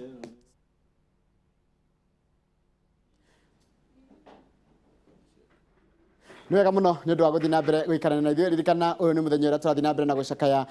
Mbica ĩno Nĩ wega mũno nĩ ũndũ wa gũthiĩ na mbere gũikarania na ithuĩ. Ririkana ũyũ nĩ mũthenya ũrĩa tũrathiĩ na mbere na gũcakaya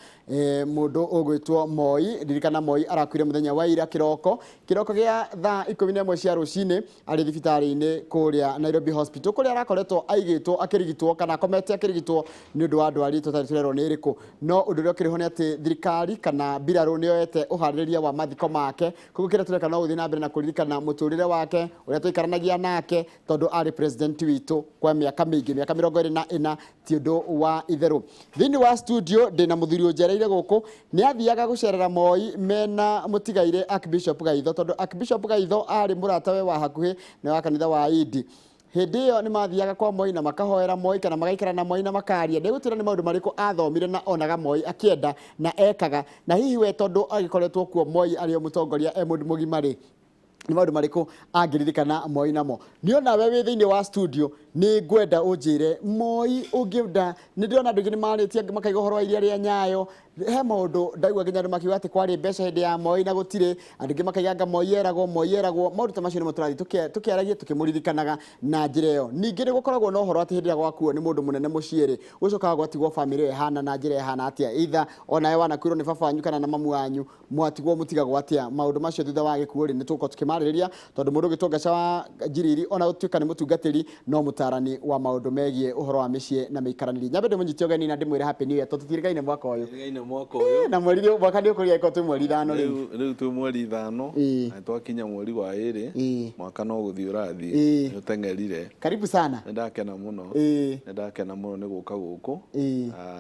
mũndũ ũgwĩtwo Moi. Ririkana Moi arakuire mũthenya wa ira kĩroko, kĩroko gĩa thaa 11 cia rũcinĩ arĩ thibitarĩ-inĩ kũrĩa Nairobi Hospital, kũrĩa arakoretwo aigĩtwo akĩrigitwo kana akomete akĩrigitwo nĩ ũndũ wa ndwari tũtarĩ tũrerwo nĩ ĩrĩkũ. No ũndũ ũrĩa ũkĩrĩ ho nĩ atĩ thirikari kana mbirarũ nĩ yoete ũharĩrĩria wa mathiko make. Koguo kĩrĩa tũreka no gũthiĩ na mbere na kũririkana mũtũrĩre wake, ũrĩa twaikaranagia nake, tondũ arĩ president witũ kwa mĩaka mĩingĩ, mĩaka 24, ti ũndũ wa itherũ. Thĩinĩ wa studio ndĩna mũthuri ũnjereire gũkũ, nĩ athiaga gũcerera Moi mena mũtigairĩ Archbishop Gaitho, tondũ Archbishop Gaitho arĩ mũratawe wa hakuhĩ na wa kanitha wa Indi. Hĩndĩ ĩyo nĩ mathiaga kwa Moi na makahoera Moi kana magaikara na Moi na makaria. Ndĩgũtwĩra nĩ maũndũ marĩkũ athomire na onaga Moi akĩenda na ekaga, na hihi we tondũ agĩkoretwo kuo Moi arĩ o mũtongoria e mũndũ mũgima rĩ, nĩ maũndũ marĩkũ angĩririkana Moi namo. Nĩ onawe wĩ thĩinĩ wa studio nĩ ngwenda ũnjĩre Moi ũngĩenda, nĩ ndĩrona andũ aingĩ nĩ marĩtie, angĩ makaiga ũhoro wa iria rĩa Nyayo. He maũndũ ndaigua nginya andũ makiuga atĩ kwarĩ mbeca hĩndĩ ya Moi na gũtirĩ, andũ angĩ makaiga anga Moi eragwo, Moi eragwo. Maũndũ ta macio nĩmo tũrathiĩ tũkĩaragia tũkĩmũririkanaga na njĩra ĩyo. Ningĩ nĩ gũkoragwo na ũhoro atĩ hĩndĩ ĩrĩa gwakuo nĩ mũndũ mũnene mũciĩ rĩ, gũcokaga gwatigwo bamĩrĩ ĩyo ĩhana na njĩra ĩhana atĩa, either onawe wanakuĩrwo nĩ baba wanyu kana na mamu wanyu, mwatigwo mũtigagwo atĩa. Maũndũ macio thutha wa gĩkuũ rĩ, nĩ tũgũkorwo tũkĩmarĩrĩria, tondũ mũndũ ũgĩtwo Ngaca wa Njiriri ona gũtuĩka nĩ mũtungatĩri no mũtarani wa maũndũ megiĩ ũhoro wa mĩciĩ na mĩikaranĩrie. Nyambe ndĩmũnyite ũgeni na ndĩmwĩre happy new year tondũ tũtirĩkaine mwaka ũyũ. Tũtirĩkaine mwaka ũyũ. Na mweri rĩu mwaka nĩ ũkũrĩa ĩkorwo twĩ mweri ithano rĩu. Rĩu twĩ mweri ithano na twakinya mweri wa ĩrĩ, mwaka no gũthiĩ ũrathiĩ, nĩ ũteng'erire. Karibu sana. Nĩ ndakena mũno. Nĩ ndakena mũno nĩ gũka gũkũ.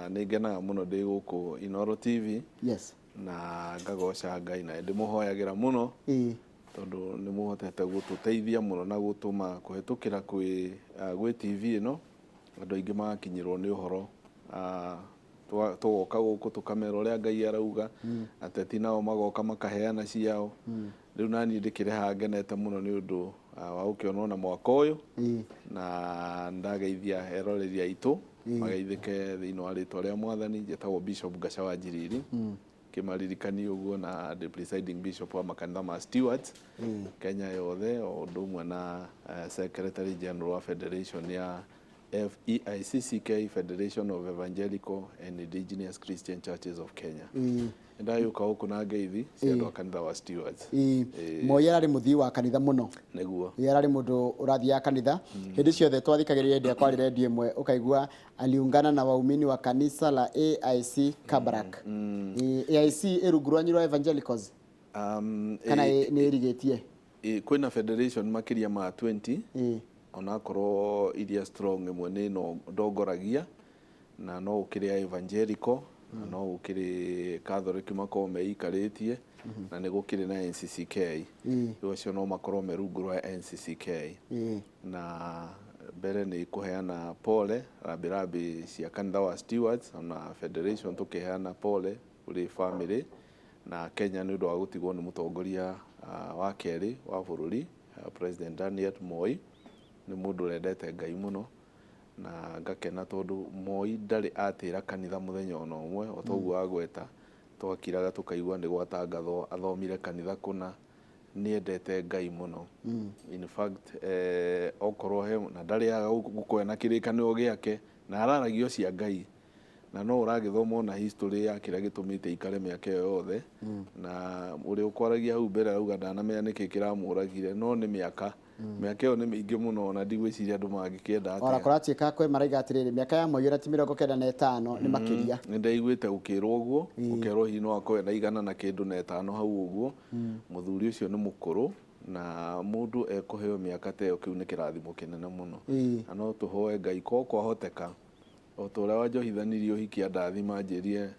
Nĩ ngenaga mũno ndĩ gũkũ Inooro TV. Na ngagoca Ngai na ndĩmũhoyagĩra mũno tondũ nĩ mũhotete gũtũteithia mũno na gũtũma kũhetũkĩra kwĩ gwĩ TV ĩno andũ aingĩ magakinyĩrwo nĩ ũhoro, tũgoka gũkũ tũkamera ũrĩa Ngai arauga, ateti nao magoka makaheana ciao. Rĩu naniĩ ndĩkĩrĩ haha ngenete mũno nĩ ũndũ wa gũkĩonwo na mwaka ũyũ, na ndageithia eroreri aitũ mageithĩke thĩinĩ wa rĩtwa rĩa Mwathani. Njĩtagwo Bishop Ngaca wa Njiriri, kĩmaririkanie ũguo, na ndĩ presiding bishop wa makanitha ma Stewards Kenya yothe, o ũndũ ũmwe na secretary general wa federation ya FEICCK, Federation of Evangelical and Indigenous Christian Churches of Kenya. Nĩndagĩũka gũkũ na ngeithi cia andũ a kanitha wa Stewards. Moi ararĩ mũthii wa kanitha mũno. Nĩguo. Ĩĩ, ararĩ mũndũ ũrathiaga kanitha. Hĩndĩ ciothe twathikagĩrĩria hĩndĩ ĩrĩa kwarĩ redio ĩmwe, ũkaigua aliungana na waumini wa kanisa la AIC Kabarak. Ĩĩ, AIC ĩ rungu rwanyu rwa Evangelicals? Kana nĩ ĩrigĩtie? Kwĩna federation makĩria ma 20, onakorwo iria strong ĩmwe nĩ ĩno ndongoragia, na no gũkĩrĩ a Evangelical, na no gũkĩrĩ Catholic makoragwo meikarĩtie, na nĩ gũkĩrĩ na NCCK. Rĩu acio no makorwo me rungu rwa NCCK. Na mbere nĩ kũheana pole rambi rambi cia kanitha wa Stewards ona federation, tũkĩheana pole kũrĩ family na Kenya nĩ ũndũ wa gũtigwo nĩ mũtongoria wa kerĩ wa bũrũri, President Daniel Moi. Nĩ mũndũ ũrendete Ngai mũno, na ngakena tondũ Moi ndarĩ atĩra kanitha mũthenya ona ũmwe. O toguo agweta, twakiraga tũkaigua nĩ gwatangathwo athomire kanitha kũna. Nĩ endete Ngai mũno. In fact, okorwo he na ndarĩaga gũkorwo na kĩrĩkanĩro gĩake na araragia cia Ngai, na no ũragĩthoma ona history ya kĩrĩa gĩtũmĩte aikare mĩaka ĩyo yothe, na ũrĩa ũkwaragia hau mbere arauga ndanamenya nĩkĩ kĩramũragire, no nĩ mĩaka mĩaka ĩyo nĩ mĩingĩ mũno, ona ndigwĩciria andũ mangĩkĩenda atĩa. Ona kũratuĩka kwĩ maraiga atĩrĩrĩ, mĩaka ya Moi ona ti 95, nĩ makĩria. Nĩ ndaiguĩte gũkĩrwo ũguo, ũkerwo hihi no akorwo ena igana na kĩndũ na ĩtano hau ũguo. Mũthuri ũcio nĩ mũkũrũ, na mũndũ ekũheo mĩaka ta ĩyo, kĩu nĩ kĩrathimo kĩnene mũno. Na no tũhoe Ngai korwo kwahoteka, o ta ũrĩa wanjohithanirie ũhiki andathima anjĩrie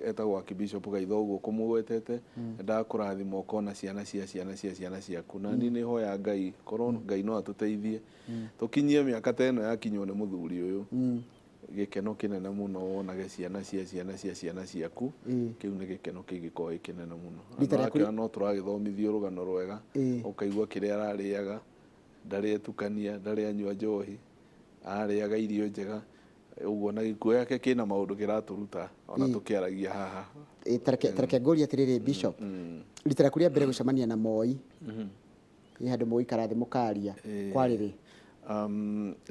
etagwo Archbishop Gaitho ũguo kũmũgwetete, ndakũrathima ũkona ciana cia ciana cia ciana ciaku. Na niĩ nĩ hoya Ngai korwo Ngai no atũteithie tũkinyie mĩaka ta ĩno yakinywo nĩ mũthuri ũyũ, gĩkeno kĩnene mũno wonage ciana cia ciana cia ciana ciaku, kĩu nĩ gĩkeno kĩngĩkorwo gĩ kĩnene mũno. Na no tũragĩthomithio rũgano rwega, ũkaigua kĩrĩa ararĩaga, ndarĩ etukania, ndarĩ anyua njohi, ararĩaga irio njega. Ũguo na gĩkuũ gĩake kĩna maũndũ kĩratũruta ona tũkĩaragia haha. Tareke ngũrie atĩrĩrĩ, Bishop, rita rĩaku rĩa mbere gũcemania na Moi, ĩ handũ mũgũikara thĩ mũkaria, kwarĩ rĩ?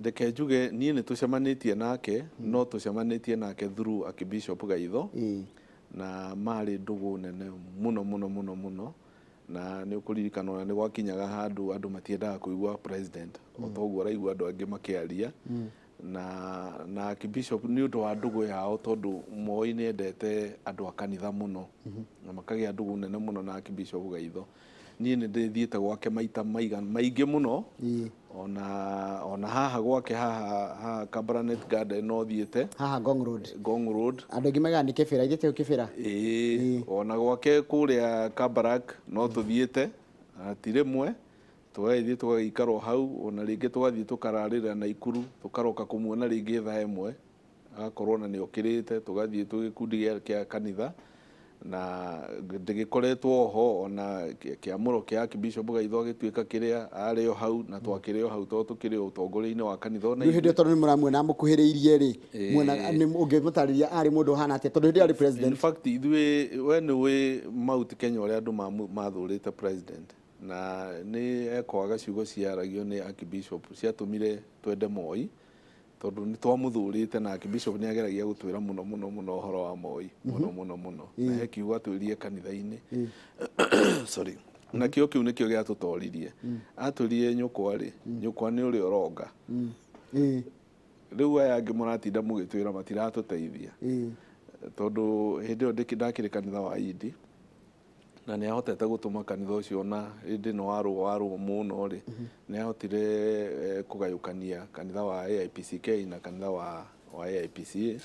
Reke njuge niĩ nĩ tũcemanĩtie nake, no tũcemanĩtie nake through Archbishop Gaitho, na marĩ ndũgũ nene mũno mũno mũno mũno, na nĩ ũkũririkana ona nĩ gwakinyaga handũ andũ matiendaga kũigua president, o ta ũguo ũraigua andũ angĩ makĩaria, na Archbishop nĩ ũndũ wa ndũgũ yao, tondũ Moi nĩ endete andũ a kanitha mũno, na makagĩa ndũgũ nene mũno na Archbishop Gaitho. Niĩ nĩ ndĩthiĩte gwake maita maingĩ mũno, ona haha gwake haha Kabarnet Garden no thiĩte. Haha Ngong Road. Ngong Road. Andũ aingĩ maigaga nĩ Kĩbĩra, ithuĩ tĩ Kĩbĩra. Ĩĩ, ona gwake kũrĩa Kabarak no tũthiĩte, na ti rĩmwe, tũgagĩthiĩ tũgagĩikara o hau, ona rĩngĩ tũgathiĩ tũkararĩra Naikuru, tũkaroka kũmuona rĩngĩ thaa ĩmwe, agakorwo ona nĩ okĩrĩte, tũgathiĩ twĩ gĩkundi kĩa kanitha, na ndĩgĩkoretwo ho ona kĩamũro kĩa Archbishop Gaitho agĩtuĩka kĩrĩa arĩ o hau, na twakĩrĩ o hau tondũ tũkĩrĩ o ũtongoria-inĩ wa kanitha ona Rĩu hĩndĩ ĩyo tondũ nĩ mũramuona mũkuhĩrĩirie rĩ, muona nĩ ũngĩmũtarĩria arĩ mũndũ ũhana atĩa, tondũ hĩndĩ ĩyo arĩ In president? fact, ithuĩ we nĩ ũĩ Mount Kenya ũrĩa andũ mathũrĩte president, na nĩ ekwaga ciugo ciaragio nĩ Archbishop ciatũmire twende Moi, tondũ nĩ twamũthũrĩte, na Archbishop nĩ ageragia gũtwĩra mũno mũno mũno ũhoro wa Moi mũno mũno mũno, na he kiugo atwĩrire kanitha-inĩ, sorry, na kĩo kĩu nĩkĩo gĩatũtoririe. Atwĩrire nyũkwa rĩ, nyũkwa nĩ ũrĩa ũronga. Rĩu aya angĩ mũratinda mũgĩtwĩra matiratũteithia, tondũ hĩndĩ ĩyo ndakĩrĩ kanitha wa Indi, na nĩ ahotete gũtũma kanitha ũcio na hĩndĩ ĩno warũa mũno rĩ, nĩ ahotire kũgayũkania kanitha wa AIPCK na kanitha wa AIPCA.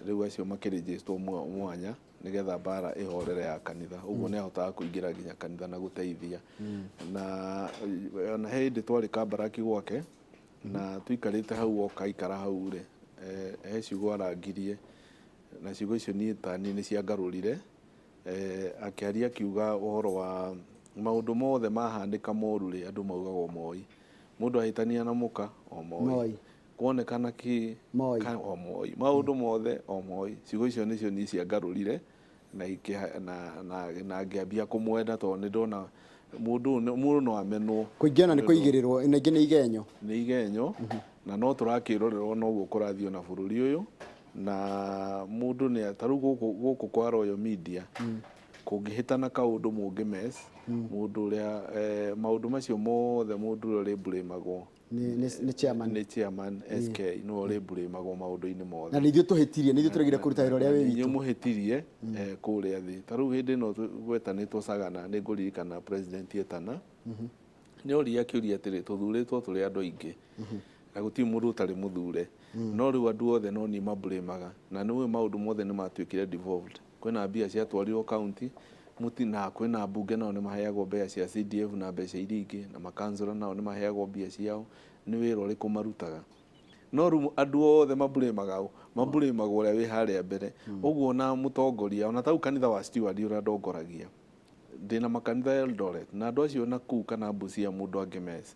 Rĩu acio makĩrĩnjĩtwo mwanya nĩgetha mbara ĩhorere ya kanitha. Ũguo nĩ ahotaga kũingĩra nginya kanitha na gũteithia. Na ona he hĩndĩ twarĩ Kabaraki gwake, na tũikarĩte hau oka aikara hau rĩ, he ciugo arangirie, na ciugo icio niĩ ta niĩ nĩ ciangarũrire. Akĩaria akiuga ũhoro wa maũndũ mothe mahanĩka moru rĩ, andũ maugagwo Moi. Mũndũ ahĩtania na mũka o Moi, kuonekana kĩ Moi. O Moi, maũndũ mothe o Moi. Ciugo icio nĩcio niĩ ciangarũrire na na ngĩambia kũmwenda, tondũ nĩ ndona mũndũ mũndũ no amenwo. Kũingĩ ona nĩ kũigĩrĩrwo, na ingĩ nĩ igenyo. Nĩ igenyo, na no tũrakĩrorerwo noguo kũrathiĩ ona bũrũri ũyũ, na mũndũ nĩ ta rĩu gũkũ kwa Royal Media kũngĩhĩtana kaũndũ mũngĩ mess mũndũ ũrĩa maũndũ macio mothe, mũndũ ũrĩa ũrĩmburĩmagwo Nĩ chairman. Nĩ chairman SK, nĩwe ũrĩmburĩmagwo maũndũ-inĩ mothe. Na nĩ ithuĩ tũhĩtirie, nĩ ithuĩ tũregire kũruta wĩra ũrĩa wĩ Inyuĩ witũ. Mũhĩtirie kũrĩa thĩ. Ta rĩu hĩndĩ ĩno gwetanĩtwo Sagana, nĩ ngũririkana president etana nĩ oria akĩũria atĩrĩ, tũthurĩtwo tũrĩ andũ aingĩ na gũtirĩ mũndũ ũtarĩ mũthure, no rĩu andũ othe no niĩ mabũrĩmaga, na nĩ ũĩ maũndũ mothe nĩ matuĩkire devolved. Kwĩna mbia ciatwarirwo county mũti, na kwĩna mbunge nao nĩ maheagwo mbeca cia CDF na mbeca iria ingĩ, na makansũra nao nĩ maheagwo mbia ciao. Nĩ wĩra ũrĩkũ marutaga? No rĩu andũ othe mabũrĩmaga ũ? Mabũrĩmaga ũrĩa wĩ harĩa mbere. Ũguo na mũtongoria ona tau kanitha wa Steward ũrĩa ndongoragia, ndĩna makanitha Eldoret na andũ acio na kũu kana Busia, mũndũ angĩmess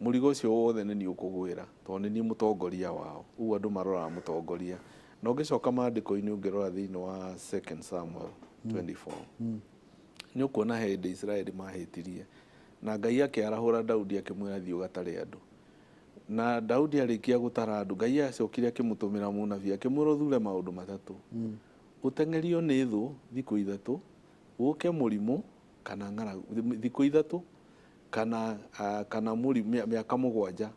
mũrigo ũcio wothe nĩ niĩ ũkũgwĩra, tondũ nĩ niĩ mũtongoria wao. Ũguo andũ maroraga mũtongoria. Na ũngĩcoka maandĩko-inĩ, ũngĩrora thĩinĩ wa Second Samuel 24, nĩ ũkuona he hĩndĩ Israeli mahĩtirie na Ngai akĩarahũra Daudi akĩmwĩra, "Thiĩ ũgatare andũ." Na Daudi arĩkia gũtara andũ, Ngai acokire akĩmũtũmĩra mũnabii akĩmwĩra, "Ũthure maũndũ matatũ: ũteng'erio nĩ thũ thikũ 3, gũke mũrimũ kana ng'aragu thikũ 3, kana mĩaka 7."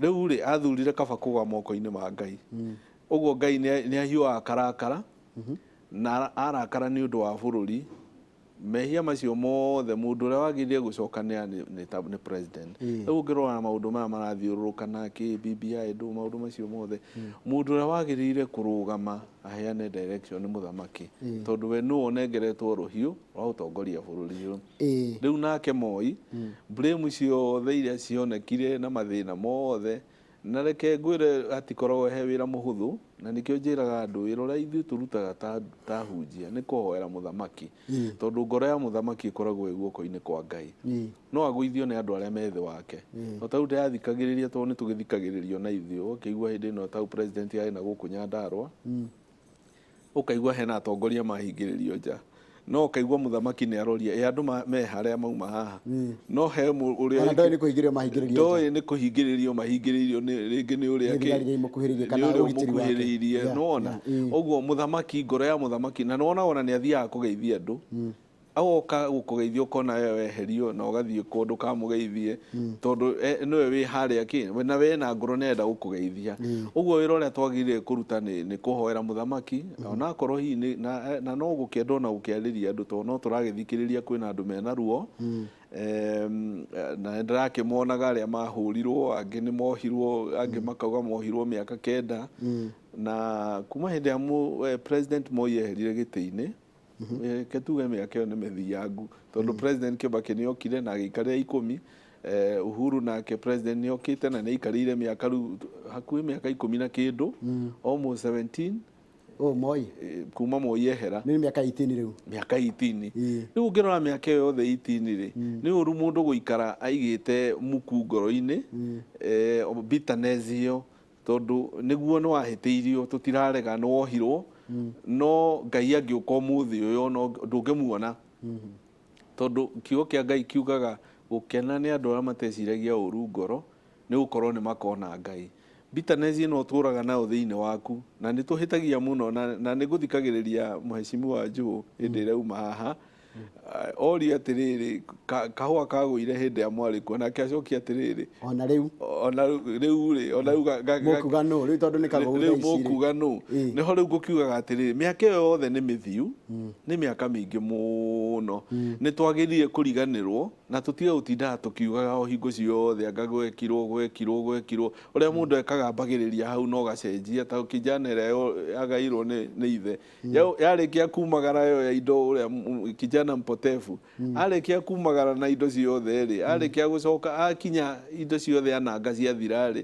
Rĩu rĩ, athurire kaba kũgwa moko-inĩ ma Ngai. Ũguo Ngai nĩ ahiũhaga karakara na arakara nĩ ũndũ wa bũrũri. Mehia macio mothe, mũndũ ũrĩa wagĩrĩire gũcokanĩra nĩ president. Rĩu ũngĩrora maũndũ maya marathiũrũrũka na kĩ BBI ndũ, maũndũ macio mothe, mũndũ ũrĩa wagĩrĩire kũrũgama aheane direction nĩ mũthamaki, tondũ we nĩwe ũnengeretwo rũhiũ rwa gũtongoria bũrũri ũyũ. Rĩu nake Moi, blame ciothe iria cionekire na mathĩna mothe Na reke ngwĩre hatikoragwo he wĩra mũhũthũ, na nĩkĩo njĩraga andũ wĩra ũrĩa ithuĩ tũrutaga ta hunjia nĩ kũhoera mũthamaki, tondũ ngoro ya mũthamaki ĩkoragwo ĩ guoko-inĩ kwa Ngai. No agũithio nĩ andũ arĩa me thĩ wake. O ta rĩu ndĩrathikagĩrĩria, tondũ nĩ tũgĩthikagĩrĩrio na ithuĩ, ũgakĩigua hĩndĩ ĩno ta president arĩ na gũkũ Nyandarũa, ũkaigua hena atongoria mahingĩrĩrio nja, no ũkaigua mũthamaki nĩ aroria ĩ andũ me harĩa mauma haha, no he ũrĩa Ona ndoĩ nĩ kũhingĩrĩrio mahingĩrĩrio nja. Ndoĩ nĩ kũhingĩrĩrio mahingĩrĩirio nĩ rĩngĩ nĩ ũrĩa Nĩ thigari iria imũkuhĩrĩirie kana nĩ ũrĩa ũgitĩri wake. ũmũkuhĩrĩirie. Nĩwona ũguo mũthamaki, ngoro ya mũthamaki, na nĩwona ona nĩ athiaga kũgeithia andũ, agoka gũkũgeithia ũkona we weherio na ũgathiĩ kũndũ kamũgeithie, tondũ nĩwe wĩ harĩa kĩ na we na ngoro nĩarenda gũkũgeithia. Ũguo wĩra ũrĩa twagĩrĩire kũruta nĩ kũhoera mũthamaki, onakorwo hihi na no gũkĩenda ona gũkĩarĩria andũ, tondũ no tũragĩthikĩrĩria kwĩna andũ mena ruo. Na nĩndĩrakĩmonaga arĩa mahũrirwo, angĩ nĩ mohirwo, angĩ makauga mohirwo mĩaka 9. Na kuma hĩndĩ ya President Moi eherire gĩtĩ-inĩ, reke tuge mĩaka ĩyo nĩ mĩthiangu, tondũ President Kibaki nĩ okire na agĩikarĩra 10, Uhuru nake president nĩ okĩte na nĩ aikarĩire mĩaka rĩu hakuhĩ mĩaka 10 na kĩndũ, almost 17. Oh, Moi. Kuma Moi ehera. Nĩ mĩaka 18 rĩu. Mĩaka 18. Rĩu ũngĩrora mĩaka ĩyo yothe 18 rĩ, nĩ ũru mũndũ gũikara aigĩte muku ngoro-inĩ, bitterness ĩyo, tondũ nĩguo nĩ wahĩtĩirio, tũtirarega nĩ wohirwo, no Ngai angĩũka ũmũthĩ ũyũ no ndũngĩmuona, tondũ kiugo kĩa Ngai kiugaga gũkena nĩ andũ arĩa mateciragia ũru ngoro, nĩ gũkorwo nĩ makona Ngai. Bitterness ĩno ũtũraga nayo thĩinĩ waku, na nĩ tũhĩtagia mũno, na nĩ ngũthikagĩrĩria Mheshimiwa Joe hĩndĩ ĩrĩa auma haha, oria atĩrĩrĩ, kahũa kagũire hĩndĩ ya mwarĩkuo, nake acokia atĩrĩrĩ, ona rĩu, ona rĩu rĩ, ona rĩu mũkuga nũ rĩu, tondũ nĩ kagũu rĩu mũkuga nũ? Nĩho rĩu ngũkiugaga atĩrĩrĩ, mĩaka ĩyo yothe nĩ mĩthiu, nĩ mĩaka mĩingĩ mũno, nĩ twagĩrĩire kũriganĩrwo na tũtige gũtindaga tũkiugaga o hingo ciothe anga gwekirwo gwekirwo gwekirwo. Ũrĩa mũndũ ekaga ambagĩrĩria hau no gacenjia, ta kijana ĩrĩa yagairwo nĩ ithe yarĩkia kumagara yo ya indo, ũrĩa kijana mpotefu arĩkia kumagara na indo ciothe rĩ, arĩkia gũcoka akinya indo ciothe ananga ciathira rĩ,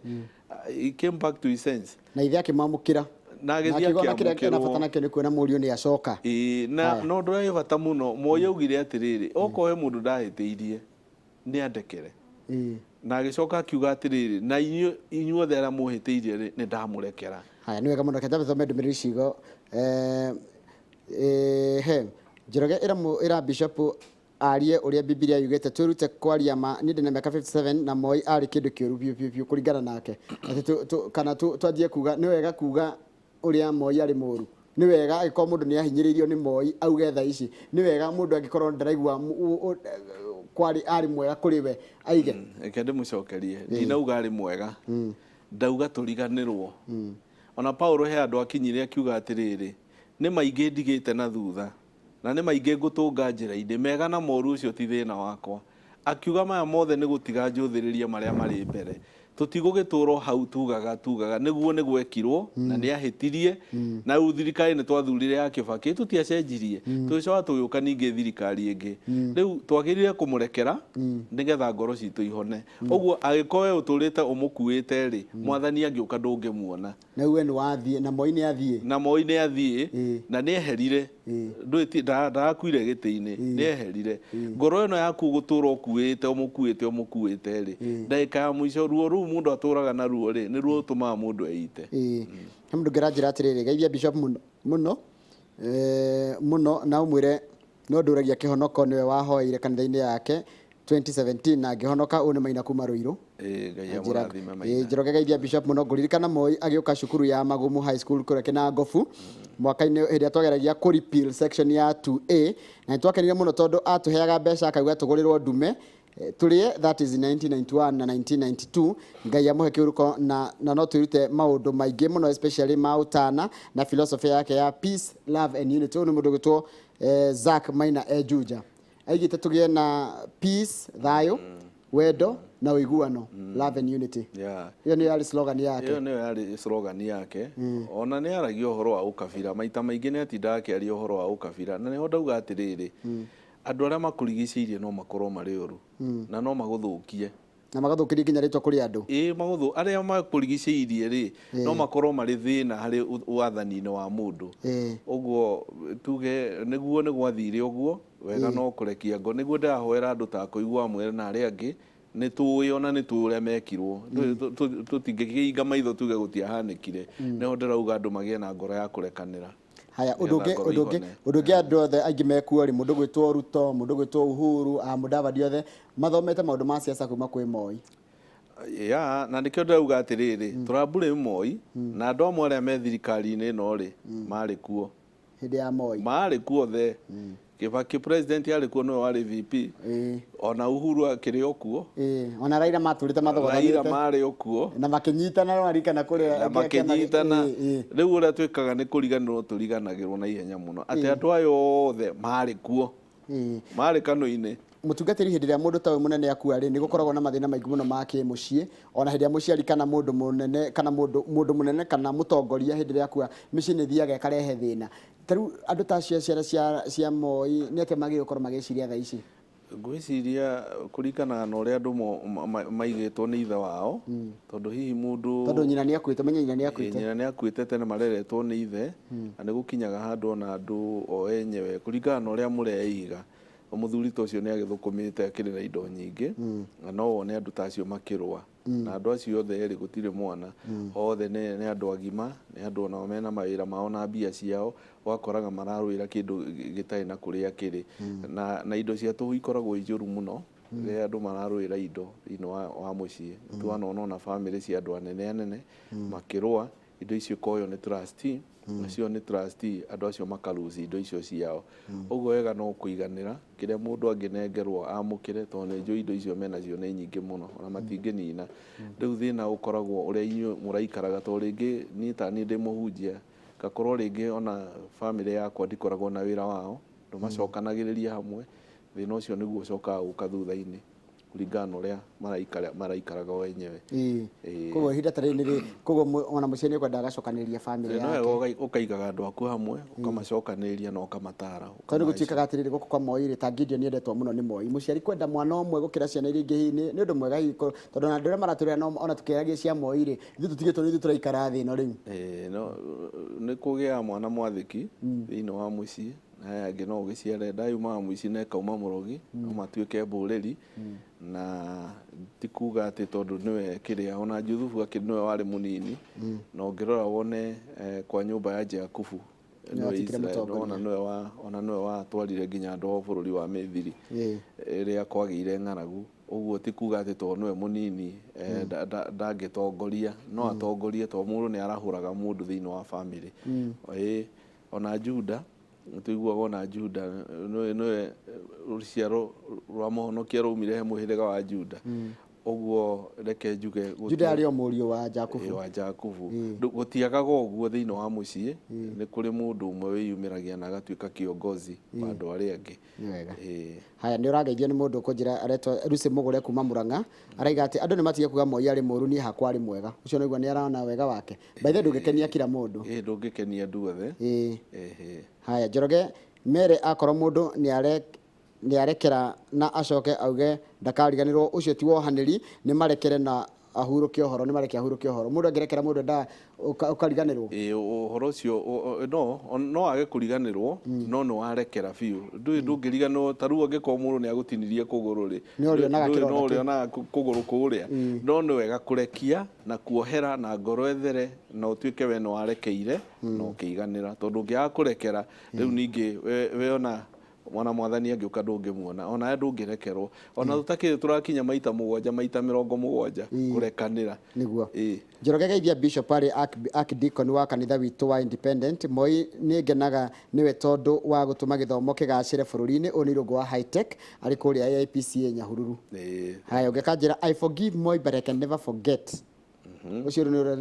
he came back to his sense. Na ithe akĩmwamũkĩra. Na agĩthiĩ akĩgona kĩrĩa kĩna bata akĩamũkĩrwo. Nakĩo nĩ kuona mũriũ nĩ acoka. Ĩĩ, na Haya. no ũndũ ũrĩa wĩ bata mũno, Moi augire atĩrĩrĩ, okorwo he mũndũ ndahĩtĩirie nĩ andekere. Na agĩcoka akiuga atĩrĩrĩ, na inyuĩ inyuothe arĩa mũhĩtĩirie rĩ, nĩ ndamũrekera. Haya, nĩ wega mũno. Reke thome ndũmĩrĩri cigo. He Njoroge ĩra bishop arie ũrĩa Bibilia yugĩte, twĩrute kwaria ma. Niĩ ndĩna mĩaka 57 na Moi arĩ kĩndũ kĩũru biũ biũ biũ kũringana nake. Atĩ kana twanjie kuga nĩ wega kuga ũrĩa Moi arĩ mũru, nĩ wega angĩkorwo mũndũ nĩ ahinyĩrĩirio nĩ Moi auge thaa ici, nĩ wega mũndũ angĩkorwo ndaraigua kwarĩ arĩ mwega kũrĩ we aige. Reke ndĩmũcokerie, ndinauga arĩ mwega, ndauga tũriganĩrwo. Ona Paulo he andũ akinyire akiuga atĩrĩrĩ, nĩ maingĩ ndigĩte na thutha na nĩ maingĩ ngũtũnga njĩra-inĩ, mega na moru ũcio ti thĩna wakwa. Akiuga maya mothe nĩ gũtiga njũthĩrĩrie marĩa marĩ mbere. Tũtigũgĩtũra o hau tugaga tugaga nĩguo nĩ gwekirwo na nĩ ahĩtirie, na rĩu thirikari nĩ twathurire ya Kĩbakĩ, tũtiacenjirie, tũgĩcoka tũgĩũka ningĩ thirikari ĩngĩ. Rĩu twagĩrĩire kũmũrekera nĩgetha ngoro citũ ihone. Ũguo angĩkorwo we ũtũrĩte ũmũkuĩte rĩ, mwathani angĩũka ndũngĩmuona. Na we nĩ wathiĩ na Moi nĩ athiĩ. Na Moi nĩ athiĩ na nĩ eherire. Ndarakuire gĩtĩ-inĩ, nĩ eherire. Ngoro ĩno yaku gũtũra ũkuĩte ũmũkuĩte ũmũkuĩte rĩ, ndagĩka ya mũico ruo rũu mũndũ atũraga naruo rĩ, nĩ ruo rũtũmaga mũndũ eite. Ĩĩ, he mũndũ ũngĩ aranjĩra atĩrĩrĩ, geithia bishop mũno mũno, mũno, na ũmwĩre no ndũragia kĩhonoko nĩwe wahoeire kanitha-inĩ yake 2017 na ngĩhonoka. Ũyũ nĩ Maina kuma Rũirũ. Ĩĩ, Ngai amũrathime Maina. Njoroge geithia bishop mũno. Ngũririkana Moi agĩũka cukuru ya Magumu High School kũrĩa Kĩnangobu mwaka-inĩ hĩndĩ ĩrĩa twageragia kũ repeal section ya 2A, na nĩ twakenire mũno tondũ atũheaga mbeca akauga tũgũrĩrwo ndume tũrĩe. That is 1991 na 1992. Ngai amũhe kĩhuruko, na no twĩrute maũndũ maingĩ mũno, especially ma ũtana na philosophy yake ya peace, love and unity. Ũyũ nĩ mũndũ ũgwĩtwo Zack Maina e Juja, aigĩte tũgĩe na peace, thayũ, wendo na ũiguano, love and unity. Ĩyo nĩyo yarĩ slogan yake. Ĩyo nĩyo yarĩ slogan yake. Ona nĩ aragia ũhoro wa ũkabira maita maingĩ, nĩ atindaga akĩaria ũhoro wa ũkabira, na nĩho ndauga atĩrĩrĩ, andũ arĩa makũrigicĩirie no makorwo marĩ ũru na no magũthũkie. Na magathũkĩria nginya rĩtwa kũrĩ andũ. Ĩĩ, magũthũ arĩa makũrigicĩirie rĩ, no makorwo marĩ thĩna harĩ wathani-inĩ wa mũndũ. Ũguo tuge nĩguo nĩ gwathire ũguo wega, no kũrekia ngo nĩguo ndĩrahoera andũ ta kũigua amwe na arĩa angĩ. Nĩ tũĩ, ona nĩ tũĩ ũrĩa mekirwo. Tũtingĩkĩhinga maitho tuge gũtiahanĩkire. Nĩho ndĩrauga andũ magĩe na ngoro ya kũrekanĩra. Haya, ũndũ nĩgetha ũngĩ ngoro ũndũ ũngĩ ihone. Ũndũ ũngĩ, andũ othe aingĩ mekuo rĩ, mũndũ gwĩtwo Ruto, mũndũ gwĩtwo Uhuru, a Mudavadi, othe mathomete maũndũ ma siasa kuma kwĩ Moi. Ya, na nĩkĩo ndĩrauga atĩrĩrĩ, tũrambũrĩ Moi na andũ amwe arĩa me thirikari-inĩ ĩno rĩ, marĩ kuo hĩndĩ ya Moi. Marĩ kuo othe. Kibaki president arĩ kuo, nĩwe warĩ VP. Ona Uhuru akĩrĩ o kuo. Ĩĩ, ona Raila matũrĩte Raila mathogothanĩte marĩ o kuo. Na makĩnyitana, no arikana kũrĩa na makĩnyitana. Ĩĩ. Rĩu ũrĩa twĩkaga nĩ kũriganĩrwo, tũriganagĩrwo na ihenya mũno atĩ andũ aya othe marĩ kuo, marĩ kanũ-inĩ. Mũtungatĩri, hĩndĩ ĩrĩa mũndũ ta ũyũ mũnene akua rĩ, nĩ gũkoragwo na mathĩna maingĩ mũno ma kĩmũciĩ. Ona hĩndĩ ĩrĩa mũciari kana mũndũ mũnene kana mũndũ mũnene kana mũtongoria hĩndĩ ĩrĩa akua, mĩciĩ nĩ ĩthiaga ĩkarehe thĩna. Ta rĩu andũ ta acio a ciana cia Moi nĩ atĩa magĩrĩirwo gũkorwo magĩciria thaa ici? Ngwĩciria kũringana na ũrĩa andũ maigĩtwo nĩ ithe wao, tondũ hihi mũndũ Tondũ nyina nĩ akuĩte, menye nyina nĩ akuĩte. Nyina nĩ akuĩte tene, mareretwo nĩ ithe, na nĩ gũkinyaga handũ ona andũ o enyewe, kũringana na ũrĩa mũreiga, mũthuri ta ũcio nĩ agĩthũkũmĩte, akĩrĩ na indo nyingĩ, na no wone andũ ta acio makĩrũa. Na andũ acio othe erĩ gũtirĩ mwana, othe nĩ andũ agima, nĩ andũ onao mena mawĩra mao na mbia ciao. Ũgakoraga mararũĩra kĩndũ gĩtarĩ na kũrĩa kĩrĩ, na indo cia tũhũ ikoragwo i njũru mũno rĩrĩa andũ mararũĩra indo thĩinĩ wa mũciĩ. Twanona ona bamĩrĩ cia andũ anene anene makĩrũa indo icio, ikoywo nĩ trustee, nacio nĩ trustee, andũ acio makaruci indo icio ciao. Ũguo wega no kũiganĩra, kĩrĩa mũndũ angĩnengerwo amũkĩre, tondũ nĩ njũĩ indo icio menacio nĩ nyingĩ mũno, ona matingĩnina. Rĩu thĩna ũkoragwo ũrĩa inyuĩ mũraikaraga, tondũ rĩngĩ niĩ ta niĩ ndĩ mũhunjia, ngakorwo rĩngĩ ona bamĩrĩ yakwa ndikoragwo na wĩra wao, ndũmacokanagĩrĩria hamwe. Thĩna ũcio nĩguo ũcokaga gũka thutha-inĩ kũringana na ũrĩa maraikaraga o enyewe. Ĩĩ. Koguo ihinda ta rĩrĩ nĩ koguo ona mũciĩ nĩ kwenda agacokanĩrĩria bamĩrĩ No yake. wega ũkaigaga andũ aku hamwe, ũkamacokanĩrĩria na ũkamatara. Tondũ gũtuĩkaga atĩrĩrĩ, gũkũ kwa Moi rĩ, ta Gideon endetwo mũno nĩ Moi. Mũciari kwenda mwana ũmwe gũkĩra ciana iria ingĩ hihi nĩ ũndũ mwega hihi, tondũ ona andũ arĩa maratũrĩra no ona tũkĩaragia cia Moi rĩ, ithuĩ tũtigĩtwo nĩ ithuĩ tũraikara thĩ ĩno rĩu. Ĩĩ, no nĩ kũgĩaga mwana mwathĩki thĩinĩ wa mũciĩ, na aya angĩ no ũgĩciare nda yumaga mũici na ĩkauma mũrogi, no matuĩke mbũrĩri. Na ti kuga atĩ tondũ nĩwe kĩrĩa, ona Juthubu akĩrĩ nĩwe warĩ mũnini, na ũngĩrora wone kwa nyũmba ya Jakubu Nĩwe nĩwe atuĩkire Israel, mũtongoria. ona nĩwe watwarire nginya andũ ao bũrũri wa Mĩthiri ĩrĩa kwagĩire ng'aragu. Ũguo ti kuga atĩ tondũ nĩwe mũnini ndangĩtongoria, no atongorie, tondũ mũndũ nĩ arahũraga mũndũ thĩinĩ wa bamĩrĩ. Ĩĩ, ona Juda nĩtũiguaga, ona Juda nĩwe rũciaro rwa mũhonokia rwaumire he mũhĩrĩga wa Juda. Ũguo reke njuge Juda arĩ o mũriũ wa Jakubu. Ĩĩ, wa Jakubu. Gũtiagaga ũguo thĩinĩ wa mũciĩ, nĩ kũrĩ mũndũ ũmwe wĩyumĩragia na agatuĩka kiongozi wa andũ arĩa angĩ. Nĩ wega. Ĩĩ. Haya, nĩ ũrageithio nĩ mũndũ ũkũnjĩra aretwo Lucy Mũgũre kuma Murang'a. Araiga atĩ andũ nĩ matige kuga Moi arĩ mũru, niĩ hakwa arĩ mwega. Ũcio nĩguo nĩ arona wega wake. By the way, ndũngĩkenia kila mũndũ. Ĩĩ, ndũngĩkenia andũ othe. Ehe. Haya, Njoroge mere, akorwo mũndũ nĩ arekera na acoke auge ndakariganĩrwo, ũcio ti wohanĩri. Nĩ marekere na ahurũke ũhoro, nĩ mareke ahurũke ũhoro. Mũndũ angĩrekera mũndũ endaga ũkariganĩrwo. Ĩĩ, ũhoro ũcio no age kũriganĩrwo, no nĩ warekera biũ. Ndũĩ ndũngĩriganĩrwo. Ta rĩu angĩkorwo mũndũ nĩ agũtinirie kũgũrũ rĩ, Nĩ ũrĩonaga ndũĩ kĩronda no kĩu. ũrĩonaga kũgũrũ kũrĩa. No nĩ wega kũrekia na kuohera na ngoro ĩthere, na ũtuĩke we nĩ warekeire na ũkĩiganĩra, tondũ ũngĩaga kũrekera rĩu ningĩ we ona mwana mwathani angĩũka ndũngĩmuona, ona we ndũngĩrekerwo, ona tũtakĩrĩ tũrakinya maita mũgwanja maita 70 kũrekanĩra. Nĩguo. Ĩĩ. Njoroge geithia Bishop arĩ Archdeacon wa kanitha witũ wa Independent. Moi nĩ ngenaga nĩwe tondũ wa gũtũma gĩthomo kĩgacĩre bũrũri-inĩ. Ũyũ nĩ Irũngũ wa High Tech arĩ kũrĩa AIPCA Nyahururu. Haya, ũngĩkanjĩra, "I forgive Moi but I can never forget." Ũcio rĩu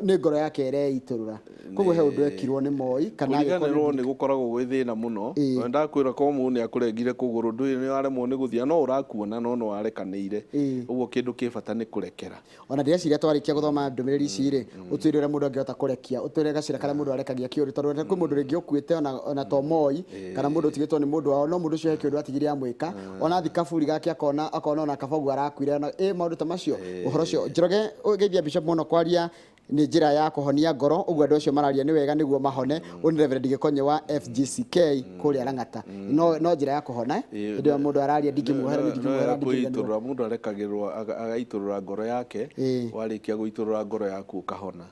nĩ ngoro yake ĩreitũrũra. Koguo he ũndũ ekirwo nĩ Moi kana agĩkwo Kũriganĩrwo nĩ gũkoragwo gwĩ thĩna mũno. Ndakwĩra ko mũndũ nĩ akũrengire kũgũrũ, ndũĩ nĩ waremwo nĩ gũthiĩ, no ũrakuona no nĩ warekanĩire. Ũguo kĩndũ kĩ bata nĩ kũrekera. Ona ndĩreciria twarĩkia gũthoma ndũmĩrĩri ici rĩ, ũtwĩre ũrĩa mũndũ angĩhota kũrekia, ũtwĩre gacĩra karĩa mũndũ arekagia kĩũndũ, tondũ kwĩ mũndũ rĩngĩ ũkuĩte ona to Moi, kana mũndũ ũtigĩtwo nĩ mũndũ wao, no mũndũ ũcio he kĩũndũ atigire amwĩka, ona athi kaburi gake akona ona kaba ũguo arakuire, ona ĩ maũndũ ta macio. Ũhoro ũcio Njoroge, geithia Bishop mũno kwaria nĩ njĩra ya kũhonia ngoro, ũguo andũ acio mararia nĩ wega nĩguo mahone. Ũyũ nĩ Reverend Gĩkonyo wa FGCK kũrĩa Lang'ata. No njĩra ya kũhona hĩndĩ ĩrĩa mũndũ araria, ndingĩmuohera, ndingĩmuohera, ndingĩriganĩrwo. Kwĩitũrũra, mũndũ arekagĩrwo agaitũrũra ngoro yake, warĩkia gũitũrũra ngoro yaku ũkahona.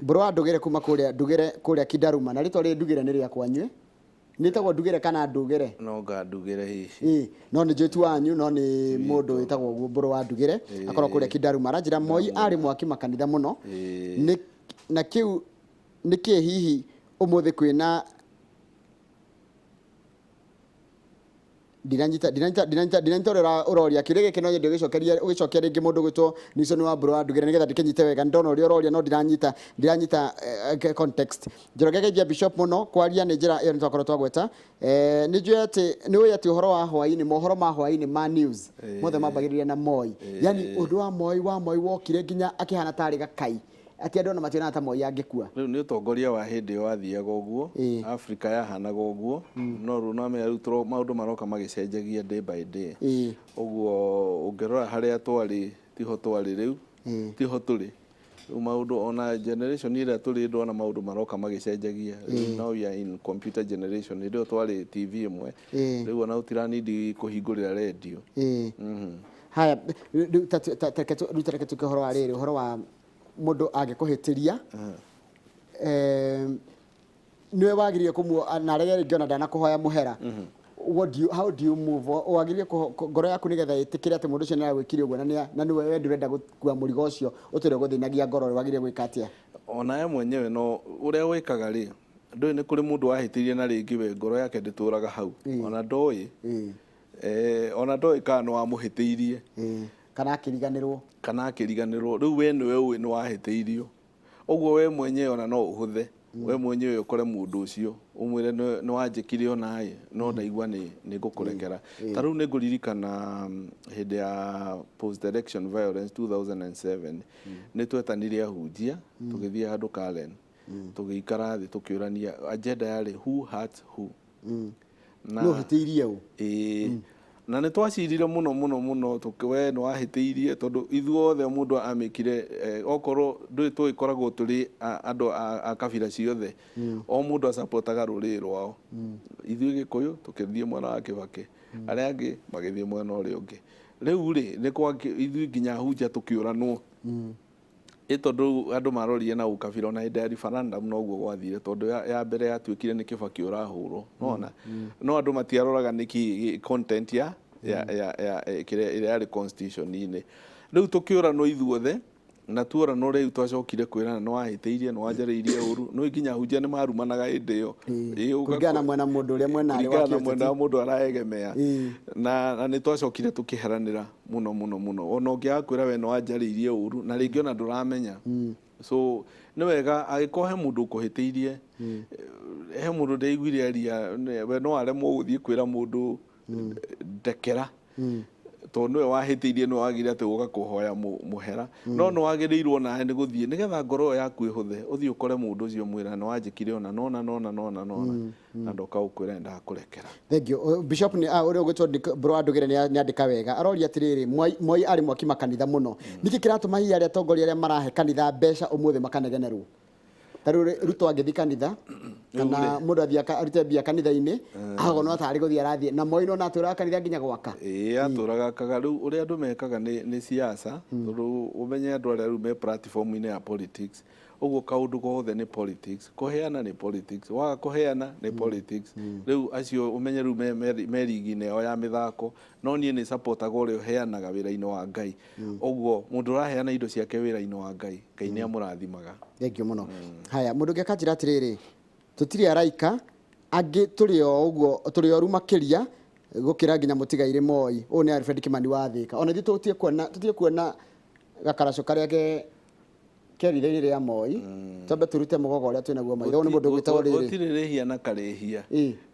Mbũrũ wa Ndũgĩre kuma kũrĩa Ndũgĩre kũrĩa Kindaruma, na rĩtwa rĩrĩ Ndugĩre nĩ rĩa kwanyu? Nĩtagwo Ndugĩre kana Ndũgĩre? No nga Ndugĩre hihi. No nĩ njũĩ ti wanyu, no nĩ mũndũ wĩtagwo ũguo, Mbũrũ wa Ndugĩre, akorwo kũrĩa Kindaruma. Aranjĩra Moi arĩ mwaki makanitha mũno. Nĩ na kĩu nĩkĩ hihi ũmũthĩ kwĩna ndinanyita ndinanyita ndinanyita ndinanyita ũrĩa ũroria kĩũria gĩkĩ, no nyende ũgĩcokerie, ũgĩcokia rĩngĩ mũndũ gwĩtwo Nixon wa Mbũrũ wa Ndugĩre, nĩgetha ndĩkĩnyite wega. Ndona ũrĩa ũroria no ndinanyita context. Njoroge, geithia Bishop mũno, kwaria nĩ njĩra ĩyo nĩtwakorwo twagweta. Nĩ njũĩ atĩ nĩ ũĩ atĩ ũhoro wa hwaĩ-inĩ, mohoro ma hwaĩ-inĩ ma news mothe mambagĩrĩria na Moi. Yani ũndũ wa Moi wokire nginya akĩhana tarĩ gakai, atĩ andũ ona mationaga ta Moi angĩkua. Rĩu nĩ ũtongoria wa hĩndĩ ĩyo wathiaga ũguo. Afrika yahanaga ũguo, no rĩu namenya rĩu maũndũ maroka magĩcenjagia day by day. Ũguo ũngĩrora harĩa twarĩ tiho twarĩ rĩu, tiho tũrĩ rĩu. Maũndũ ona generation ĩrĩa tũrĩ, ndona maũndũ maroka magĩcenjagia. Rĩu now we are in computer generation. Hĩndĩ ĩyo twarĩ TV ĩmwe, rĩu ona ũtiranindi kũhingũrĩra radio. Haya, rĩu rĩu ta reke tuke ũhoro wa rĩrĩ, ũhoro wa mũndũ angĩkũhĩtĩria, nĩwe wagĩrĩire kũmuo na arege rĩngĩ ona ndanakũhoya mũhera. What do you, how do you move? Wagĩrĩire ngoro yaku nĩgetha ĩtĩkĩre atĩ mũndũ ũcio nĩaragwĩkire ũguo na nĩwe we ndũrenda gũkua mũrigo ũcio ũtũre gũthĩnagia ngoro, wagĩrĩire gwĩka atĩa? Ona we mwenyewe no ũrĩa wĩkaga rĩ, ndũĩ nĩ kũrĩ mũndũ wahĩtĩirie na rĩngĩ we ngoro yake ndĩtũraga hau, ona ndoĩ, ona ndoĩ kana nĩ wamũhĩtĩirie. Kana akĩriganĩrwo. Kana akĩriganĩrwo. Rĩu we nĩwe ũĩ nĩ wahĩtĩirio, ũguo we mwenyewe ona no ũhũthe we mwenyewe ũkore mũndũ ũcio ũmwĩre nĩ wanjĩkire onaĩ no ndaigua nĩ ngũkũrekera. Ta rĩu nĩ ngũririkana hĩndĩ ya post election violence 2007, nĩ twetanire ahunjia, tũgĩthiĩ handũ Karen, tũgĩikara thĩ, tũkĩũrania agenda yarĩ who hurt who na nĩ ũhĩtĩirie ũ. Ĩĩ, na nĩ twacirire mũno mũno mũno, we nĩ wahĩtĩirie, tondũ ithuothe mũndũ amĩkire, okorwo ndũĩ tũgĩkoragwo tũrĩ andũ a kabira ciothe, o mũndũ acapotaga rũrĩrĩ rwao. Ithuĩ Gĩkũyũ tũkĩthiĩ mwena wa Kĩbakĩ, arĩa angĩ magĩthiĩ mwena ũrĩa ũngĩ. Rĩu rĩ nĩ kwa ithuĩ nginya ahunjia tũkĩũranwo, ĩ tondũ andũ marorire na ũkabira. Ona hĩndĩ ya referendum noguo gwathire, tondũ ya mbere yatuĩkire nĩ Kĩbakĩ ũrahũrwo nona, no andũ matiaroraga nĩkĩ content ya kĩrĩa ĩrĩa yarĩ constitution-inĩ. Rĩu tũkĩũranwo ithuothe, na tuoranwo rĩu twacokire kwĩrana nĩ wahĩtĩirie, nĩ wanjarĩirie ũru. No nginya ahunjia nĩ marumanaga hĩndĩ ĩyo. Kũringana na mwena mũndũ ũrĩa mwena arĩ wa kũringana na mwena kĩũteti. Wa mũndũ araegemea. Na nĩ twacokire tũkĩheranĩra mũno mũno mũno, ona ũngĩaga kwĩra we nĩ wanjarĩirie ũru na rĩngĩ ona ndũramenya. So nĩ wega angĩkorwo he mũndũ ũkũhĩtĩirie, he mũndũ ndĩiguire aria, we no aremwo gũthiĩ kwĩra mũndũ ndekera, tondũ nĩwe wahĩtĩirie, nĩwe wagĩrĩire atĩ gũka kũhoya mũhera, no nĩ wagĩrĩirwo nawe nĩ gũthiĩ nĩgetha ngoro ĩyo yaku ĩhũthe, ũthiĩ ũkore mũndũ ũcio, mwĩra nĩ wanjĩkire ona nona nona nona nona, na ndoka gũkwĩra nĩ ndakũrekera. Thank you. Bishop nĩ ũrĩa ũgwĩtwo Mbũrũ wa Ndũgĩre nĩ andĩka wega. Aroria atĩrĩrĩ, Moi arĩ mwaki makanitha mũno. Nĩkĩ kĩratũma hihi arĩa atongoria arĩa marahe kanitha mbeca ũmũthĩ makanegenerwo? Ta rĩu Ruto angĩthiĩ kanitha kana mũndũ athiĩ arute mbia kanitha-inĩ, akona tarĩ gũthiĩ arathiĩ na Moi no atũraga kanitha nginya gwaka. Ĩĩ, atũraga kaga. Rĩu ũrĩa andũ mekaga nĩ siasa, tondũ ũmenye andũ arĩa rĩu me platform-inĩ ya politics, ũguo kaũndũ gothe nĩ politics, kũheana nĩ politics, waga kũheana nĩ politics. Rĩu acio ũmenye rĩu me rigi-inĩ yao ya mĩthako. No niĩ nĩ supportaga ũrĩa ũheanaga wĩra-inĩ wa Ngai. Ũguo mũndũ ũraheana indo ciake wĩra-inĩ wa Ngai, Ngai nĩ amũrathimaga. Thank you mũno. Haya, mũndũ ũngĩ akanjĩra atĩrĩrĩ, tũtirĩ araika, angĩ tũrĩ o ũguo, tũrĩ oru makĩria gũkĩra nginya mũtigairĩ Moi. Ũyũ nĩ Alfred Kimani wa Thĩka. Ona ithuĩ tũtige kuona Gakaracũ karĩa ke keritha-inĩ rĩa Moi, twambe tũrute mũgogo ũrĩa twĩnaguo maitho. Ũyũ nĩ mũndũ ũgwĩtagwo rĩrĩ. Gũtirĩ rĩhia na karĩhia.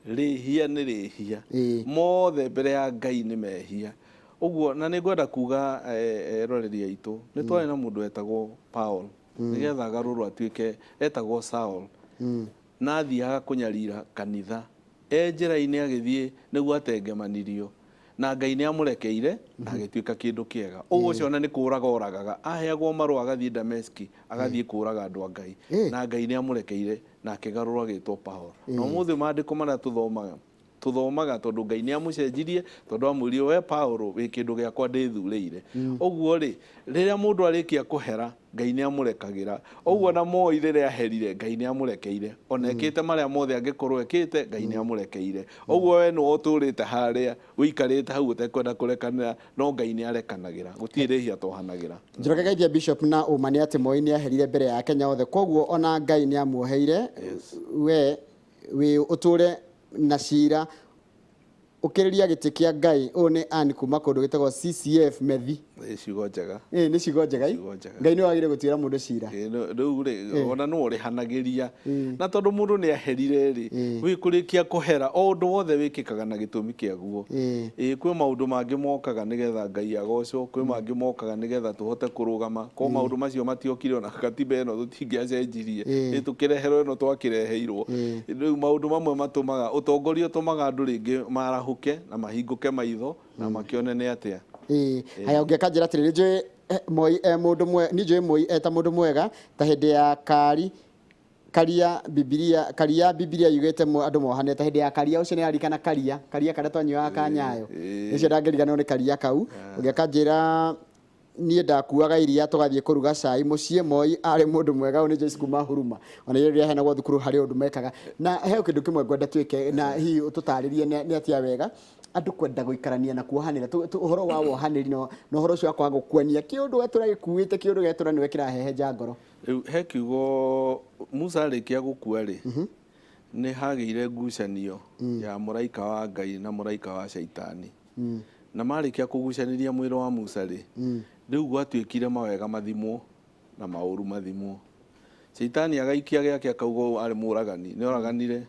Rĩhia nĩ rĩhia. Mothe mbere ya Ngai nĩ mehia. Ũguo na nĩ ngwenda kuga eroreri aitũ, nĩ twarĩ na mũndũ wetagwo Paul, nĩgetha agarũrwo atuĩke etagwo Saul, na athiaga kũnyarira kanitha e njĩra-inĩ agĩthiĩ nĩguo atengemanirio, na Ngai nĩ amũrekeire na agĩtuĩka kĩndũ kĩega. Ũguo ũcio ona nĩ kũraga oragaga, aheagwo marũa agathiĩ Dameski, agathiĩ kũraga andũ a Ngai, na Ngai nĩ amũrekeire na akĩgarũrwo agĩtwo Paul. Na ũmũthĩ maandĩko marĩa tũthomaga, tũthomaga tondũ Ngai nĩ amũcenjirie, tondũ amwĩrire we Paul wĩ kĩndũ gĩakwa ndĩthurĩire. Ũguo rĩ, rĩrĩa mũndũ arĩkia kũhera, Ngai nĩ amũrekagĩra. Ũguo na Moi rĩrĩa aherire, Ngai nĩ amũrekeire. Ona ekĩte marĩa mothe angĩkorwo ekĩte, Ngai nĩ amũrekeire. Ũguo we nĩwe ũtũrĩte harĩa, ũikarĩte hau ũtekwenda kũrekanĩra, no Ngai nĩ arekanagĩra. Gũtirĩ rĩhia atohanagĩra. Njoroge Geithia Bishop na ũma nĩ atĩ Moi nĩ aherire mbere ya Akenya othe kwoguo ona Ngai nĩ amuoheire. We wĩ ũtũre na cira ũkĩrĩria gĩtĩ kĩa Ngai. Ũyũ nĩ Ann kuma kũndũ gwĩtagwo CCF Methi. Nĩ ciugo njega. Ĩĩ nĩ ciugo njega. Ciugo njega. Ngai nĩwe wagĩrĩire gũtuĩra mũndũ cira. Rĩu rĩ, ona nĩwe ũrĩhanagĩria. Na tondũ mũndũ nĩ aherire rĩ, wĩ kũrĩkia kũhera, o ũndũ wothe wĩkĩkaga na gĩtũmi kĩaguo. Ĩĩ kwĩ maũndũ mangĩ mokaga nĩgetha Ngai agocwo, kwĩ mangĩ mokaga nĩgetha tũhote kũrũgama. Korwo maũndũ macio matiokire ona katiba ĩno tũtingĩacenjirie. Ĩ tũkĩreherwo ĩno twakĩreheirwo. Rĩu maũndũ mamwe matũmaga, ũtongoria ũtũmaga andũ rĩngĩ marahũke na mahingũke maitho na makĩone nĩ atĩa. Ĩĩ, haya ũngĩ akanjĩra atĩrĩrĩ, njũĩ Moi e mũndũ mwega, niĩ njũĩ Moi e ta mũndũ mwega ta hĩndĩ ya kari karia Bibilia, karia Bibilia yugĩte andũ mohanĩre ta hĩndĩ ya karia, ũcio nĩ ararikana karia, karia karĩa twanyuaga ka Nyayo, ũcio ndangĩriganĩrwo nĩ karia kau. Ũngĩ akanjĩra niĩ ndakuaga iria tũgathiĩ kũruga cai mũciĩ, Moi arĩ mũndũ mwega. Ũyũ nĩ Joyce kuma Huruma. Ona irio iria heanagwo thukuru harĩ ũndũ mekaga. Na he kĩndũ kĩmwe ngwenda twĩke na hihi ũtũtarĩrie nĩ atĩa wega andũ kwenda gũikarania na kuohanĩra, ũhoro wa wohanĩri na ũhoro ũcio wa kwaga gũkuania kĩũndũ gatũra gĩkuĩte kĩũndũ gatũra nĩwe kĩrahehenja ngoro. Rĩu he kiugo Musa arĩkia gũkua rĩ, nĩ hagĩire ngucanio ya mũraika wa Ngai na mũraika wa Shaitani. Na marĩkia kũgucanĩria mwĩrĩ wa Musa rĩ, rĩu gwatuĩkire mawega mathimwo na maũru mathimwo. Shaitani agaikia gĩake akauga ũyũ arĩ mũragani, nĩ oraganire.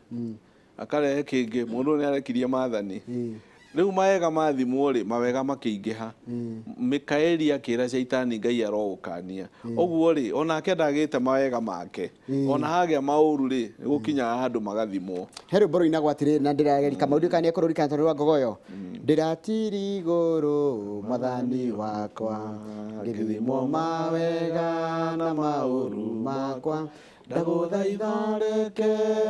Akarehe kĩngĩ, mũndũ ũyũ nĩ arekirie maathani. Rĩu mawega mathimwo rĩ, mawega makĩingĩha. Mikaeli akĩra Shaitani Ngai arogũkania. Ũguo rĩ, onake ndagĩte mawega make. Ona hagĩa maũru rĩ, nĩ gũkinyaga handũ magathimwo. He rwĩmbo rũinagwo atĩrĩrĩ na ndĩrageria Kamau ndiũĩ kana nĩekũrũririkana tondũ rwa ngogoyo. Ndĩratiri igũrũ mwathani wakwa, ngĩthimwo mawega na maũru makwa. Ndagũthaitha reke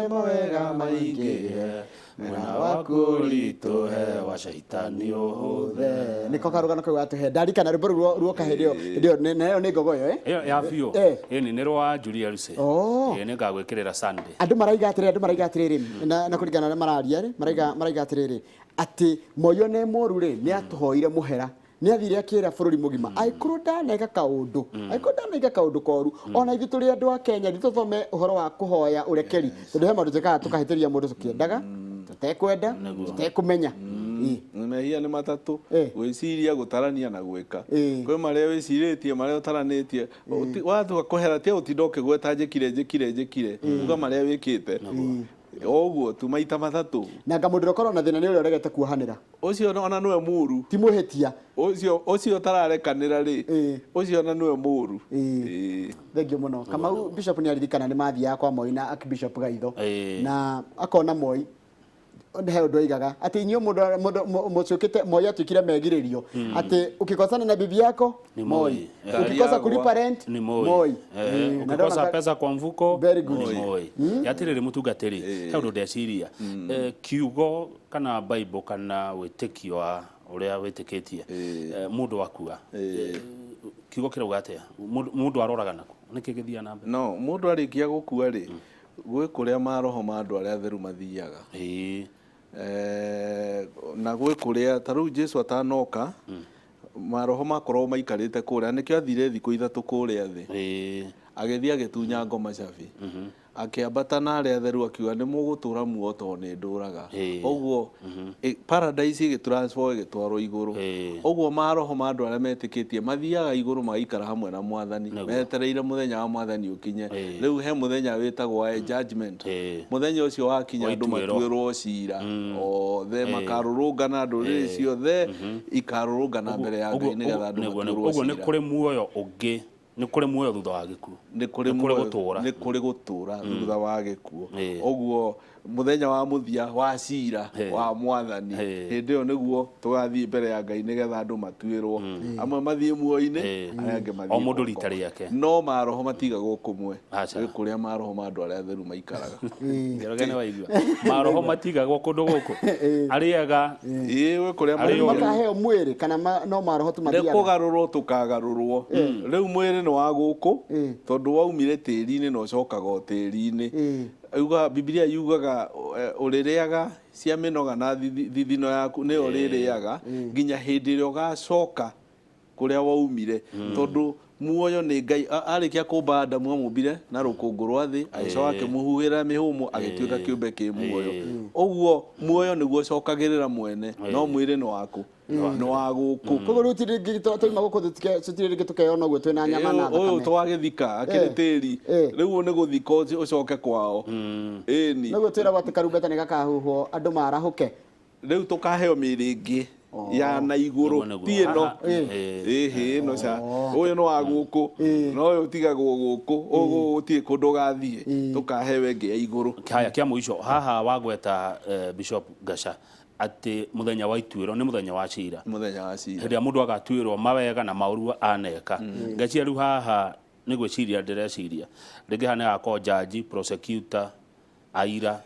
mawega maingĩhe, mwena waku ũritũhe wa Shaitani ũhũthe. Nĩko karũgano kau atũhe. Ndarikana rwĩmbo rũu ruoka hĩndĩ ĩyo, hĩndĩ ĩyo na ĩyo nĩ ngogoyo eh? Ĩyo ya biũ. Ĩni nĩ rwa Julia Lucy. Ĩĩ nĩ ngagwĩkĩrĩra Sunday. Andũ maraiga atĩrĩrĩ, andũ maraiga atĩrĩrĩ, na kũringana na ũrĩa mararia rĩ, maraiga maraiga atĩrĩrĩ, atĩ Moi ona e mũru rĩ, nĩ atũhoire mũhera. Nĩ athire akĩra bũrũri mũgima, angĩkorwo ndaneka kaũndũ, angĩkorwo ndaneka kaũndũ koru, ona ithuĩ tũrĩ andũ a Kenya, ithuĩ tũthome ũhoro wa kũhoya ũrekeri, tondũ he maũndũ twĩkaga tũkahĩtĩria mũndũ tũkĩendaga, tũtekwenda, tũtekũmenya. Mehia nĩ matatũ, gwĩciria, gũtarania na gwĩka. Kwĩ marĩa wĩcirĩtie, marĩa ũtaranĩtie. Watua kũhera tiga gũtinda ũkĩgweta njĩkire, njĩkire, njĩkire. Uga marĩa wĩkĩte. O ũguo tu maita matatũ. Na anga mũndũ ũrĩa ũkoragwo na thĩna nĩ ũrĩa ũregete kuohanĩra. Ũcio ona nĩwe mũru. Ti mũhĩtia. Ũcio ũcio ũtararekanĩra rĩ, ũcio ona nĩwe mũru. Thengiũ mũno. Kamau Bishop nĩ aririkana nĩ mathiaga kwa Moi na Archbishop Gaitho. Na akona Moi he ũndũ oigaga atĩ inyuĩ mũndũ mũndũ mũtuĩkĩte Moi atuĩkire megirĩrio atĩ ukikosana na bibi yako Ni Moi. Ukikosa kulipa rent Ni Moi. Moi. Na Ukikosa ndona pesa kwa mfuko Very good. ni Moi. Atirĩrĩ mũtungatĩri, he ũndũ ndeciria. Kiugo kana Bible kana wĩtĩkio wa ũrĩa wĩtĩkĩtie, mũndũ akua, kiugo kĩrauga atĩa? Mũndũ aroraga nakũ? Nĩkĩ gĩthiaga na mbere? No mũndũ arĩkia gũkua rĩ, gwĩ kũrĩa maroho ma andũ arĩa atheru mathiaga. Na gwĩ kũrĩa ta rĩu Jesu atanoka, maroho makoragwo maikarĩte kũrĩa, nĩkĩo athire thikũ ithatũ kũrĩa thĩ. Agĩthiĩ agĩtunya ngoma cabi. Akĩambata na arĩa atheru akiuga nĩ mũgũtũra muoyo tondũ nĩ ndũraga. Ĩĩ. Ũguo paradise ĩgĩtransfer ĩgĩtwarwo igũrũ. Ĩĩ. Ũguo maroho ma andũ arĩa metĩkĩtie mathiaga igũrũ magaikara hamwe na mwathani Nĩguo. metereire mũthenya wa mwathani ũkinye. Ĩĩ. Rĩu he mũthenya wĩtagwo wa judgment. Ĩĩ. Mũthenya ũcio wakinya Wa andũ ituĩro. matuĩrwo cira othe makarũrũngana, ndũrĩrĩ ciothe ikarũrũngana mbere ya Ngai nĩgetha andũ Nĩguo, nĩguo. matuĩrwo Ũguo nĩ cira. kũrĩ muoyo ũngĩ, nĩ kũrĩ muoyo thutha wa gĩkuũ. Nĩ kũrĩ Nĩ kũrĩ muoyo- gũtũũra. nĩ kũrĩ gũtũũra thutha wa gĩkuũ. Ĩĩ. Ũguo mũthenya wa mũthia wa cira Ĩĩ. wa mwathani, Ĩĩ. hĩndĩ ĩyo nĩguo tũgathiĩ mbere ya Ngai nĩgetha andũ matuĩrwo, amwe mathiĩ muoyo-inĩ, Ĩĩ. arĩa angĩ mathiĩ O mũndũ gũkoma. rita rĩake. No maroho matigagwo kũmwe. Aca. Gwĩ kũrĩa maroho ma andũ arĩa atheru maikaraga. Njoroge nĩ waigua maroho matigagwo kũndũ gũkũ arĩaga. Ĩĩ, gwĩ kũrĩa Arĩ maroho oru. Makaheo mwĩrĩ kana no maroho tu nĩ mathiaga? kũgarũrwo tũkagarũrwo. Rĩu mwĩrĩ nĩ wa gũkũ tondũ waumire tĩri-inĩ na ũcokaga o tĩri-inĩ. Yuga Biblia yugaga ũrĩrĩaga cia mĩnoga na thithino yaku nĩyo ũrĩrĩaga nginya hĩndĩ ĩrĩa ũgacoka kũrĩa waumire, tondũ muoyo nĩ Ngai arĩkia kũmba Adamu amũmbire na rũkũngũ rwa thĩ, agĩcoka akĩmũhuhĩra mĩhũmũ agĩtuĩka kĩũmbe kĩ muoyo. Ũguo muoyo nĩguo ũcokagĩrĩra mwene, no mwĩrĩ nĩ waku, nĩ wa gũkũ. Koguo rĩu ti rĩngĩ twauma gũkũ tũtirĩ rĩngĩ tũkeyona ũguo twĩna nyama na Ũyũ thakame. twagĩthika akĩrĩ tĩri, rĩu nĩ gũthika ũcoke kwao. Ĩni. Noguo twĩragwo atĩ karumbeta nĩ gakahuhwo andũ marahũke. Rĩu tũkaheo mĩĩrĩ ĩngĩ ya na igũrũ. Nĩguo, nĩguo. Ti ĩno. Haha, Ĩhĩ, ĩno ca ũyũ nĩ wa gũkũ, no ũyũ ũtigagwo gũkũ, ũyũ gũtirĩ kũndũ ũgathiĩ, tũkaheo ĩngĩ ya igũrũ. Haya, kĩa mũico haha wagweta Bishop Gaca atĩ mũthenya wa ituĩro nĩ mũthenya wa cira. Mũthenya wa cira. Hĩndĩ ĩrĩa mũndũ agatuĩrwo mawega na maũru aneka. Ngeciria rĩu haha nĩ gwĩciria ndĩreciria rĩngĩ haha nĩ hagakorwo jaji, prosecutor, aira,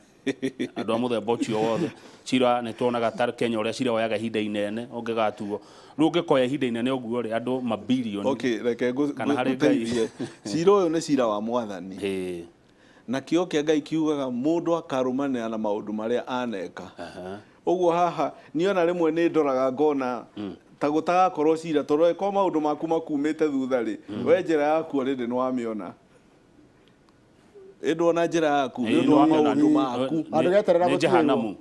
andũ a mũthemba ũcio wothe. Cira nĩ tuonaga ta Kenya ũrĩa cira woyaga ihinda inene ũngĩgatuo. Rĩu ũngĩkoya ihinda inene ũguo rĩ, andũ mabilioni. Okay, reke Kana harĩ Ngai. ngũteithie. Cira ũyũ nĩ cira wa mwathani. Ĩĩ. Na kĩo kĩa Ngai kiugaga mũndũ akarũmanĩra na maũndũ marĩa aneka. Ũguo haha niĩ ona rĩmwe nĩ ndoraga ngona ta gũtagakorwo cira, tondũ angĩkorwo maũndũ maku makumĩte thutha rĩ, we njĩra yaku already nĩ wamĩona. Ĩ ndwona njĩra yaku nĩ ũndũ wa maũndũ maku. Andũ geterera Nĩ gũtuĩrwo. jehanamu.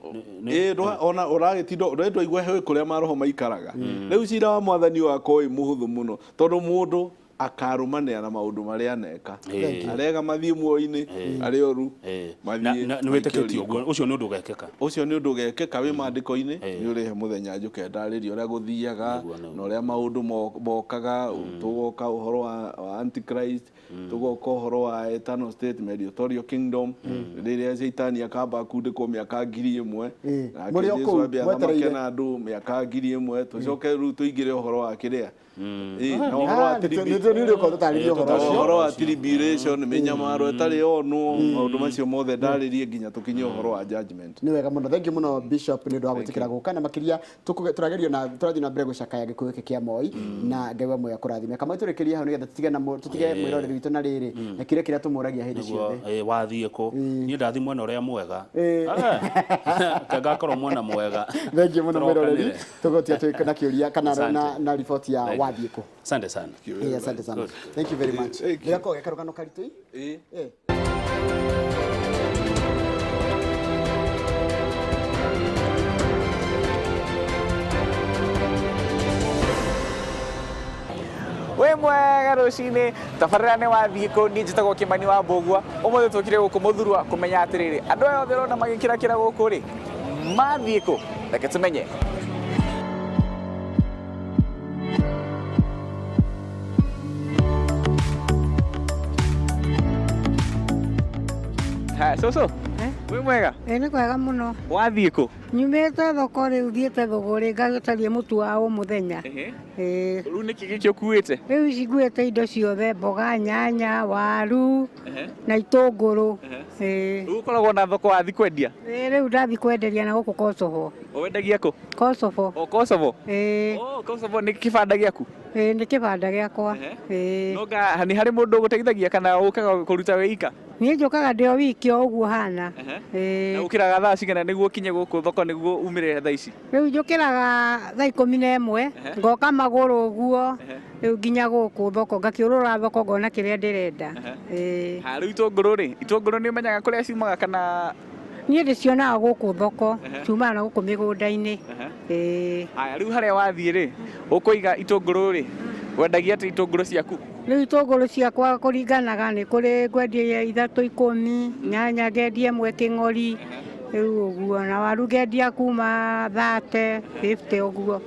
Ĩ ona ũragĩtinda ndwaigua he kũrĩa maroho maikaraga. Rĩu cira wa mwathani wakwa wĩ mũhũthũ mũno, tondũ mũndũ akarũmanĩra na maũndũ marĩa aneka. Arega mathiĩ muoyo-inĩ, arĩa oru mathiĩ Nĩ wĩtĩkĩtie maikio ũguo ũcio nĩ ũndũ ũgekĩka. Ũcio nĩ ũndũ ũgekĩka wĩ maandĩko-inĩ. Nĩ ũrĩhe mũthenya njũke ndarĩrie ũrĩa gũthiaga Nĩguo, nĩguo. na ũrĩa maũndũ mokaga. Tũgoka ũhoro wa antichrist, tũgoka ũhoro wa eternal state, meritorial kingdom, rĩrĩa Caitani akamba akundĩkwo mĩaka 1000, nake Mũrĩ o Jesũ kũu, ambe athamake mwetereire. na andũ mĩaka 1000, tũcoke rĩu tũingĩre ũhoro wa kĩrĩa. Ĩĩ, na ũhoro wa Nĩ ũrĩ ũkorwo tũtarĩrie ũhoro ũcio. Ũhoro wa tribulation, mĩnyamaro ĩtarĩ yonwo, maũndũ macio mothe ndarĩrie nginya tũkinye ũhoro wa judgment. Nĩ wega mũno, thank you mũno Bishop nĩ ũndũ wa gwĩtĩkĩra gũka, na makĩria tũragerio na tũrathiĩ na mbere gũcakaya gĩkuũ gĩkĩ kĩa Moi, na Ngai wa muoyo akũrathime. Kamau, tũrĩkĩrie hau nĩgetha tũtige na tũtige mwĩroreri witũ na rĩrĩ na kĩrĩa kĩrĩa tũmũragia hĩndĩ Nĩguo, ciothe. ĩ, wathiĩ kũ? Niĩ ndathiĩ mwena ũrĩa mwega. Ngakorwo mwena mwega. Thank you mũno mwĩroreri, Tũrokanĩre. tũgũtiga twĩ na kĩũria kana Asante. na riboti ya Thank you. wathiĩ kũ. Asante sana. Asante sana, thank you very much. Thank you. Nĩgakorwo ge karũgano karitũ. Ĩĩ. Wĩ mwega rũcinĩ, tabarĩra nĩ wathiĩ kũ. Niĩ njĩtagwo Kĩmani wa Mbũgua. Ũmũthĩ tũkire gũkũ Mũthurwa kũmenya atĩrĩrĩ, andũ aya othe ũrona magĩkĩrakĩra gũkũ rĩ, mathiĩ kũ? Reke tũmenye. Haya, cũcũ, wĩ mwega? Ĩ, nĩ kwega mũno. Wathiĩ kũ? Nyumĩte thoko rĩu, thiĩte thũgũrĩ ngagĩcaria mũtu wa o mũthenya. Ĩĩ. Rĩu nĩkĩ gĩkĩ ũkuĩte? Rĩu ici nguĩte indo ciothe, mboga, nyanya, waru na itũngũrũ. Ĩĩ. Rĩu ũkoragwo na thoko wathiĩ kwendia? Ĩĩ, rĩu ndathiĩ kwenderia na gũkũ Kosovo. Wendagia kũ? Kosovo. O Kosovo? Ĩĩ. Oh, Kosovo nĩ kĩbanda gĩaku? Ĩĩ, nĩ kĩbanda gĩakwa. Ĩĩ. No nga nĩ harĩ mũndũ ũgũteithagia kana ũkaga kũruta wĩ ika? Niĩ njũkaga ndĩ o wiki o ũguo hana. Na Ĩĩ. ũkĩraga thaa cigana nĩguo ũkinye gũkũ thoko kĩroko nĩguo umĩrĩre thaa ici? Rĩu njũkĩraga thaa 11, ngoka magũrũ ũguo, rĩu nginya gũkũ thoko, ngakĩũrũra thoko ngona kĩrĩa ndĩrenda. Ĩĩ. Ha, rĩu itũngũrũ rĩ, itũngũrũ nĩ ũmenyaga kũrĩa ciumaga kana? Niĩ ndĩcionaga gũkũ thoko, ciumaga na gũkũ mĩgũnda-inĩ. Ĩĩ. Haya, rĩu harĩa wathiĩ rĩ, ũkũiga itũngũrũ rĩ, wendagia atĩa itũngũrũ ciaku? Rĩu itũngũrũ ciakwa kũringanaga, nĩ kũrĩ ngwendia ithatũ ikũmi, nyanya ngendia ĩmwe kĩng'ori, rĩu ũguo, na waru ngendia kuma 30, 50 ũguo.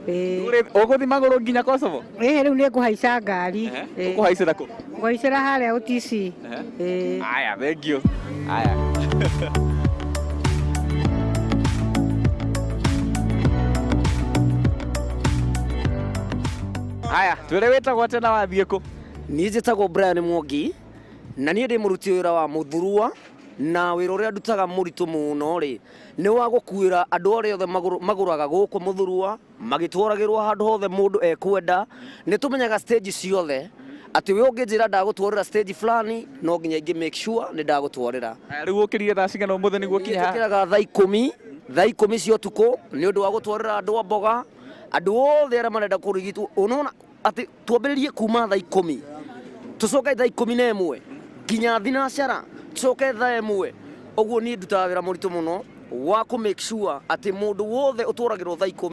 Ĩĩ. Ũgũthiĩ magũrũ nginya Kosovo? Ĩĩ, rĩu nĩ ngũhaica ngari. Ũkũhaicĩra kũ? Ngũhaicĩra harĩa Ũtisi. Ĩĩ. Haya, thank you. Haya. Haya, twĩre wĩtagwo atĩa na wathiĩ kũ? Niĩ njĩtagwo Brian Mwangi na niĩ ndĩ mũruti wĩra wa Mũthurua, na wĩra ũrĩa ndutaga mũritũ mũno rĩ nĩ wa gũkuĩra andũ arĩa othe magũraga gũkũ Mũthurua magĩtwaragĩrwo handũ hothe mũndũ ekwenda. Nĩ tũmenyaga stage ciothe atĩ we ũngĩnjĩra ndagũtwarĩra stage fulani no nginya ingĩ make sure nĩ ndagũtwarĩra. Haya, rĩu ũkĩrire thaa cigana ũmũthĩ nĩguo ũkinye haha? Njũkĩraga thaa ikũmi cia ũtukũ nĩ ũndũ wa gũtwarĩra andũ a mboga, andũ othe arĩa marenda kũrigitwo. Ũnona atĩ twambĩrĩrie kuma thaa 10, tũcoke thaa 11 nginya thinacara, tũcoke thaa 1. Ũguo niĩ ndutaga wĩra mũritũ mũno wa kũ make sure atĩ mũndũ wothe ũtwaragĩrwo thaa 10.